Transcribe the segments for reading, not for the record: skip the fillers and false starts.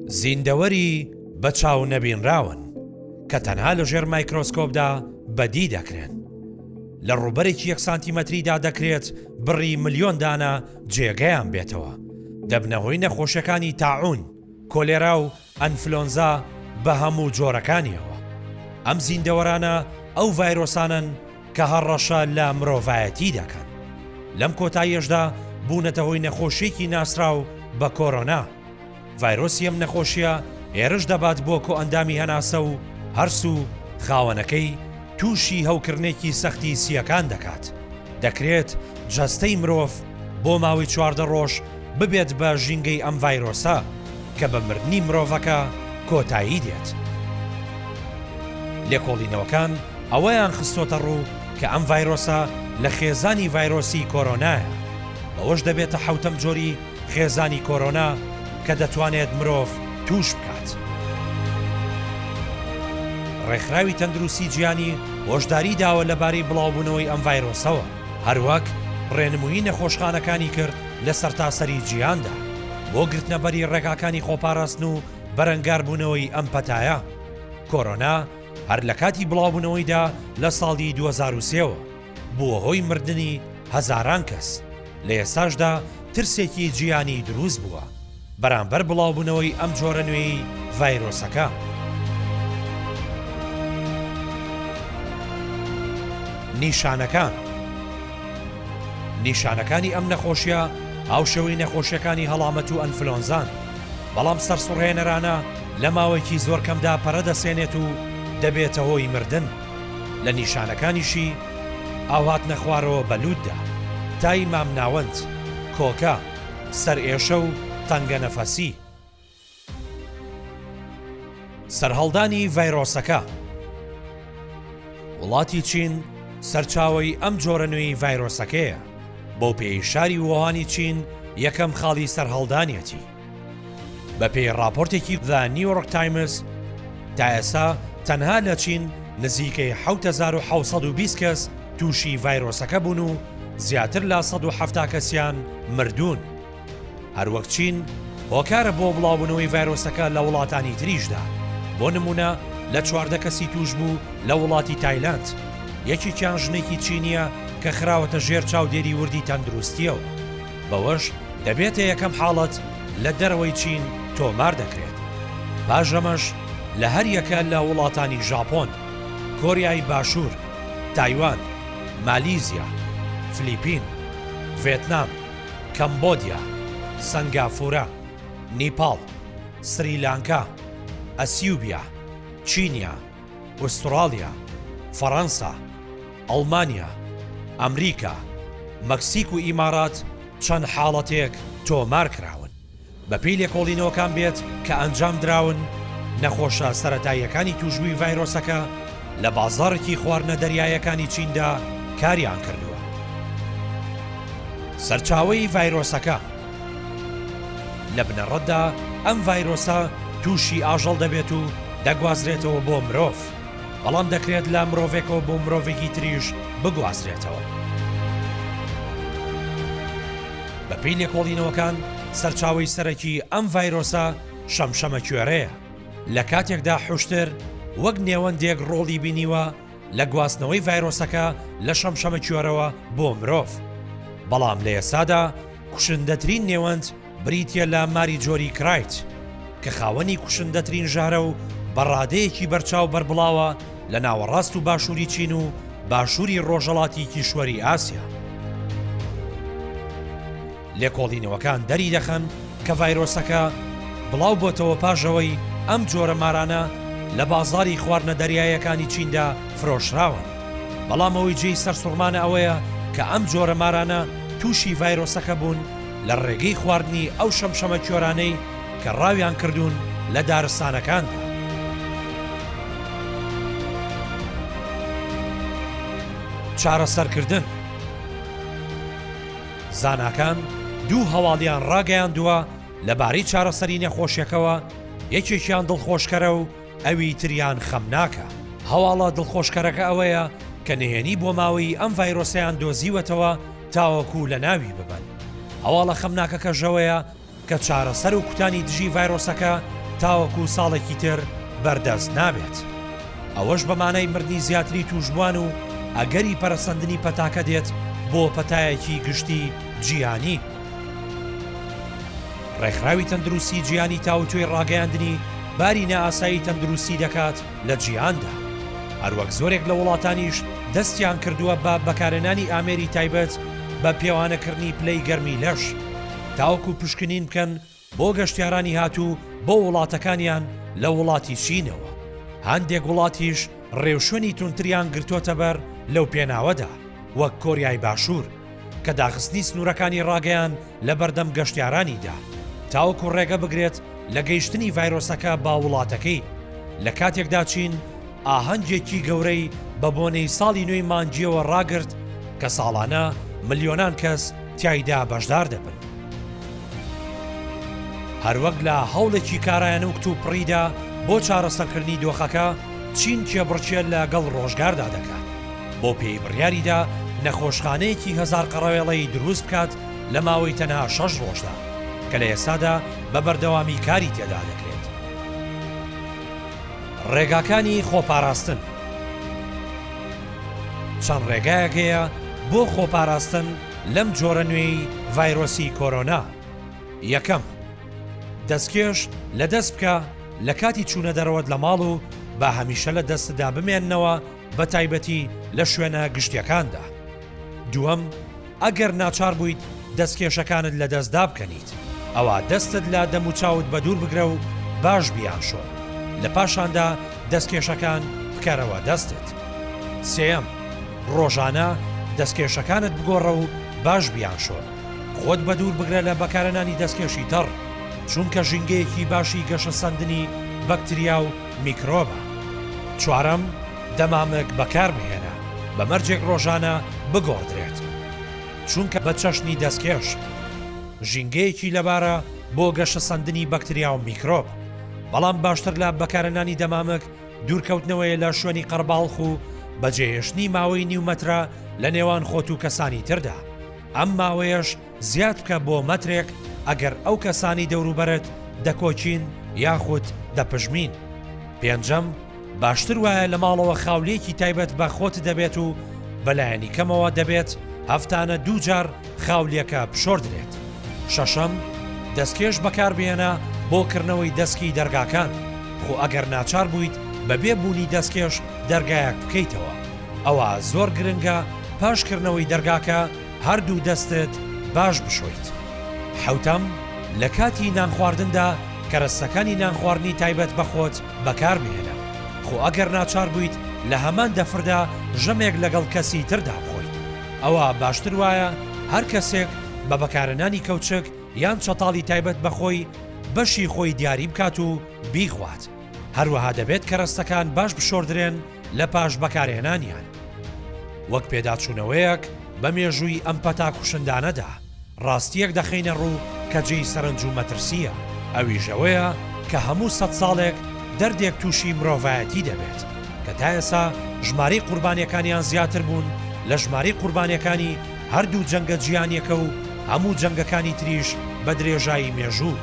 زیندەوەری بە چاو نەبینراون کە تەنها لە ژێر مایکرۆسکۆپدا بەدی دەکرێن. لە ڕووبەرێکی یەک سانتیمەتریدا دەکرێت بڕی ملیۆن دانە جێگەیان بێتەوە. دەبنە هۆی نەخۆشیەکانی تاعون، کۆلێرا و ئەنفلۆنزا بە هەموو جۆرەکانیەوە. ئەم زیندەوەرانە ئەو ڤایرۆسانەن کە هەڕەشە لە مرۆڤایەتی دەکەن. لەم کۆتاییەشدا بوونەتە هۆی نەخۆشیەکی ناسراو بە کۆرۆنا. ڤایرۆسی ئەم نەخۆشیە هێرش دەبات بۆ کۆئەندامی هەناسە و هەرس و خاوەنەکەی تووشی هەوکردنێکی سەختی سییەکان دەکات. دەکرێت جەستەی مرۆڤ بۆ ماوەی 14 ڕۆژ ببێت بە ژینگەی ئەم ڤایرۆسە کە بە مردنی مرۆڤەکە کۆتایی دێت. لێکۆڵینەوەکان ئەوەیان خستۆتە ڕوو کە ئەم ڤایرۆسە لە خێزانی ڤایرۆسی کۆرۆنایە، بەوەش دەبێتە حەوتەم جۆری خێزانی کۆرۆنا کە دەتوانێت مرۆڤ تووش بکات. ڕێکخراوی تەندروستی جیهانی هۆشداری داوە لەبارەی بڵاوبوونەوەی ئەم ڤایرۆسەوە، هەروەک ڕێنموویی نەخۆشخانەکانی کرد لە سەرتاسەری جیهاندا بۆ گرتنەبەری ڕێگاکانی خۆپاراستن و بەرەنگاربوونەوەی ئەم پەتایە. کۆرۆنا هەر لە کاتی بڵاوبوونەوەیدا لە ساڵی 2003 وە بووە هۆی مردنی هەزاران کەس، لە ئێستاشدا ترسێکی جیهانی دروست بووە بەرامبەر بڵاوبوونەوەی ئەم جۆرە نوێی ڤایرۆسەکە. نیشانەکان نیشانەکانی ئەم نەخۆشیە هاوشێوەی نەخۆشیەکانی هەڵامەت و ئەنفلۆنزان، بەڵام سەرسوڕهێنەرانە لە ماوەیەکی زۆر کەمدا پەرە دەسێنێت و دەبێتە هۆی مردن. لە نیشانەکانیشی ئاوهاتنە خوارەوە بە لووتدا، تای مامناوەند، کۆکە، سەرئێشە و تەنگەنەفەسی. سەرهەڵدانی ڤایرۆسەکە. وڵاتی چین سەرچاوەی ئەم جۆرە نوێی ڤایرۆسەکەیە، بەو پێیەی شاری وۆهانی چین یەکەم خاڵی سەرهەڵدانیەتی. بەپێی ڕاپۆرتێکی The New York Times، تا ئێستا تەنها لە چین نزیکەی 7720 کەس تووشی ڤایرۆسەکە بوون و زیاتر لە 170 کەسیان مردوون. هەروەک چین هۆکارە بۆ بڵاوبوونەوەی ڤایرۆسەکە لە وڵاتانی تریشدا، بۆ نموونە لە 14 کەسی تووشبوو لە وڵاتی تایلەند، یەکێکیان ژنێکی چینییە کە خراوەتە ژێر چاودێری وردی تەندروستییەوە. بەوەش دەبێتە یەکەم حاڵەت لە دەرەوەی چین تۆمار دەکرێت. پاش ئەمەش لە هەریەکە لە وڵاتانی ژاپۆن، کۆریای باشوور، تایوان، مالیزیا، فلیپین، ڤێتنام، کەمبۆدیا، سەنگافورە، نیپاڵ، سریلانکا، ئەسیوبیا، چینیا، ئوستڕاڵیا، فەڕەنسا، ئەڵمانیا، ئەمریکا، مەکسیک و ئیمارات چەند حاڵەتێک تۆمارکراون. بەپێی لێکۆڵینەوەکان بێت کە ئەنجامدراون، نەخۆشە سەرەتاییەکانی تووشبووی ڤایرۆسەکە لە بازاڕێکی خواردنە دەریایەکانی چیندا کاریان کردووە. سەرچاوەی ڤایرۆسەکە لە بنەڕەتدا ئەم ڤایرۆسە تووشی ئاژەڵ دەبێت و دەگوازرێتەوە بۆ مرۆڤ. بەڵام دەکرێت لە مرۆڤێکەوە بۆ مرۆڤێکی تریش بگوازرێتەوە. بەپێی لێکۆڵینەوەکان سەرچاوەی سەرەکی ئەم ڤایرۆسە شەمشەمەکوێرەیە، لە کاتێکدا حوشتر وەک نێوەندێک ڕۆڵی بینیوە لە گواستنەوەی ڤایرۆسەکە لە شەمشەمەکوێرەوە بۆ مرۆڤ، بەڵام لە ئێستادا کوشندەترین نێوەند بریتییە لە ماری جۆری کرایت، کە خاوەنی کوشندەترین ژەهرە و بە ڕادەیەکی بەرچاو بەربڵاوە لە ناوەڕاست و باشووری چین و باشووری ڕۆژهەڵاتی کیشوەری ئاسیا. لێکۆڵینەوەکان دەریدەخەن کە ڤایرۆسەکە بڵاو بۆتەوە پاش ئەوەی ئەم جۆرە مارانە لە بازاڕی خواردنە دەریاییەکانی چیندا فرۆشراون. بەڵام ئەوەی جێی سەرسوڕمانە ئەوەیە کە ئەم جۆرە مارانە تووشی ڤایرۆسەکە بوون لە ڕێگەی خواردنی ئەو شەمشەمەکوێرانەی کە ڕاویان کردوون لە دارستانەکاندا. چارەسەرکردن. زاناکان دوو هەواڵیان ڕاگەیاندووە لەبارەی چارەسەری نەخۆشیەکەوە، یەکێکیان دڵخۆشکەرە و ئەوی تریان خەمناکە. هەواڵە دڵخۆشکەرەکە ئەوەیە کە نهێنی بۆماوەیی ئەم ڤایرۆسەیان دۆزیوەتەوە تاوەکو لەناوی ببەن. هەواڵە خەمناکەکەش ئەوەیە کە چارەسەر و کوتانی دژی ڤایرۆسەکە تاوەکو ساڵێکی تر بەردەست نابێت. ئەوەش بە مانای مردنی زیاتری تووشبووان و ئەگەری پەرەسەندنی پەتاکە دێت بۆ پەتایەکی گشتی جیهانی. ڕێکخراوی تەندروستی جیهانی تاوتوێی ڕاگەیاندنی باری نائاسایی تەندروستی دەکات لە جیهاندا، هەروەک زۆرێک لە وڵاتانیش دەستیان کردووە بە بەکارهێنانی ئامێری تایبەت بە پێوانەکردنی پلەی گەرمی لەش تاوەکو پشکنین بکەن بۆ گەشتیارانی هاتوو بۆ وڵاتەکانیان لە وڵاتی چینەوە، هەندێک وڵاتیش ڕێوشوێنی توندتریان گرتۆتەبەر لەو پێناوەدا وەک کۆریای باشوور. کە داخستنی سنوورەکانی ڕاگەیاند لەبەردەم گەشتیارانیدا تاوەکو ڕێگە بگرێت لە گەیشتنی ڤایرۆسەکە بە وڵاتەکەی، لە کاتێکدا چین ئاهەنگێکی گەورەی بە بۆنەی ساڵی نوێی مانگییەوە ڕاگرت کە ساڵانە ملیۆنان کەس تیایدا بەشدار دەبن. هەروەک لە هەوڵێکی کارایانە و کتوپڕیدا بۆ چارەسەرکردنی دۆخەکە، چین کێبڕکێ لەگەڵ ڕۆژگاردا دەکات. بەو پێیەی بڕیاریدا نەخۆشخانەیەکی هەزار قەڕەوێڵەیی دروست بکات لە ماوەی تەنها شەش ڕۆژدا، کە لە ئێستادا بە بەردەوامی کاری تێدا دەکرێت. ڕێگاکانی خۆپاراستن چەند ڕێگایەک هەیە بۆ خۆپاراستن لەم جۆرە نوێی ڤایرۆسی کۆرۆنا، یەکەم، دەستکێش لە دەست بکە لە کاتی چوونە دەرەوەت لە ماڵ و با هەمیشە لە دەستتدا بمێننەوە بەتایبەتی لە شوێنە گشتیەکاندا. دووەم، ئەگەر ناچار بوویت دەستکێشەکانت لەدەست دابکەنیت، ئەوا دەستت لە دەموچاوت بەدوور بگرە و باش بیانشۆ، لە پاشاندا دەستکێشەکان بکەرەوە دەستت. سێیەم، ڕۆژانە دەستکێشەکانت بگۆڕە و باش بیانشۆ، خۆت بەدوور بگرە لە بەکارهێنانی دەستکێشی تەڕ، چونکە ژینگەیەکی باشی گەشەسەندنی بەکتریا و میکرۆبە. چوارەم، دەمامک بەکاربهێنە، بە مەرجێک ڕۆژانە بگۆڕدرێت، چونکە بە چەشنی دەستکێش، ژینگەیەکی لەبارە بۆ گەشەسەندنی بەکتریا و میکرۆب، بەڵام باشتر لە بەکارهێنانی دەمامک دوورکەوتنەوەیە لە شوێنی قەرەباڵخ و بەجێهێشتنی ماوەی نیو مەترە لە نێوان خۆت و کەسانی تردا، ئەم ماوەیەش زیاد بکە بۆ مەترێک ئەگەر ئەو کەسانەی دەوروبەرت دەکۆکین یاخود دەپژمین. پێنجەم، باشتر وایە لە ماڵەوە خاولییەکی تایبەت بە خۆت دەبێت و بەلایەنی کەمەوە دەبێت هەفتانە دووجار خاولییەکە بشۆردرێت. شەشەم، دەستکێش بەکاربهێنە بۆ کردنەوەی دەسکی دەرگاکان، خۆ ئەگەر ناچار بوویت بەبێ بوونی دەستکێش دەرگایەک بکەیتەوە ئەوا زۆر گرنگە پاش کردنەوەی دەرگاکە هەردوو دەستت باش بشۆیت. حەوتەم، لە کاتی نانخواردندا کەرەستەکانی نانخواردنی تایبەت بە خۆت بەکاربهێنە، خۆ ئەگەر ناچار بوویت لە هەمان دەفردا ژەمێک لەگەڵ کەسی تردا بخۆیت ئەوا باشتر وایە هەر کەسێک بە بەکارهێنانی کەوچک یان چەتاڵی تایبەت بە خۆی بەشی خۆی دیاری بکات و بیخوات، هەروەها دەبێت کەرەستەکان باش بشۆردرێن لە پاش بەکارهێنانیان. وەک پێداچوونەوەیەک بە مێژووی ئەم پەتا کوشندانەدا، ڕاستییەک دەخەینە ڕوو کە جێی سەرنج و مەترسییە، ئەویش ئەوەیە کە هەموو سەدساڵێک دەردێک تووشی مرۆڤایەتی دەبێت، کە تا ئێستا ژمارەی قوربانییەکانیان زیاتر بوون لە ژمارەی قوربانییەکانی هەردوو جەنگە جیهانییەکە و هەموو جەنگەکانی تریش بە درێژایی مێژوو.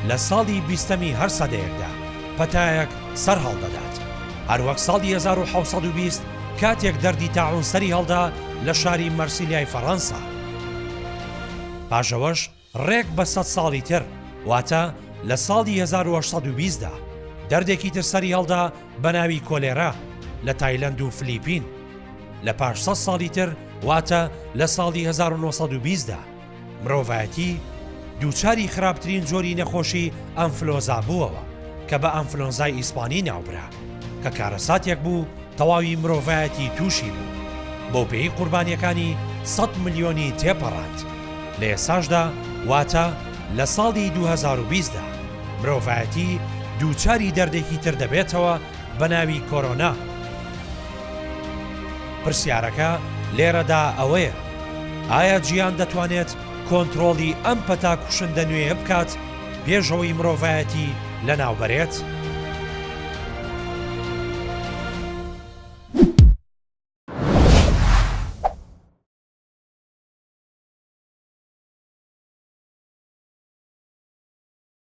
لە ساڵی بیستەمی هەر سەدەیەکدا پەتایەک سەرهەڵدەدات. هەروەک ساڵی 1720 کاتێک دەردی تاعون سەری هەڵدا لە شاری مەرسیلیای فەڕەنسا. پاش ئەوەش ڕێک بە سەد ساڵی تر واتە لە ساڵی 1820 دا دەردێکی تر سەری هەڵدا بە ناوی کۆلێرا لە تایلەند و فلیپین. لە پاش سەد ساڵی تر واتە لە ساڵی 1920 دا مرۆڤایەتی دووچاری خراپترین جۆری نەخۆشی ئەنفلۆنزا بووەوە کە بە ئەنفلۆنزای ئیسپانی ناوبرا کە کارەساتێک بوو تەواوی مرۆڤایەتی تووشی بوو بەوپێی قوربانیەکانی 100 ملیۆنی تێپەڕاند لە ئێستاشدا واتە لە ساڵی 2020 دا مرۆڤایەتی دووچاری دەردێکی تر دەبێتەوە بە ناوی کۆرۆنا. پرسیارەکە لێرەدا ئەوەیە، ئایا جیهان دەتوانێت کۆنترۆڵی ئەم پەتا کوشندە نوێیە بکات پێش ئەوەی مرۆڤایەتی لەناوبەرێت؟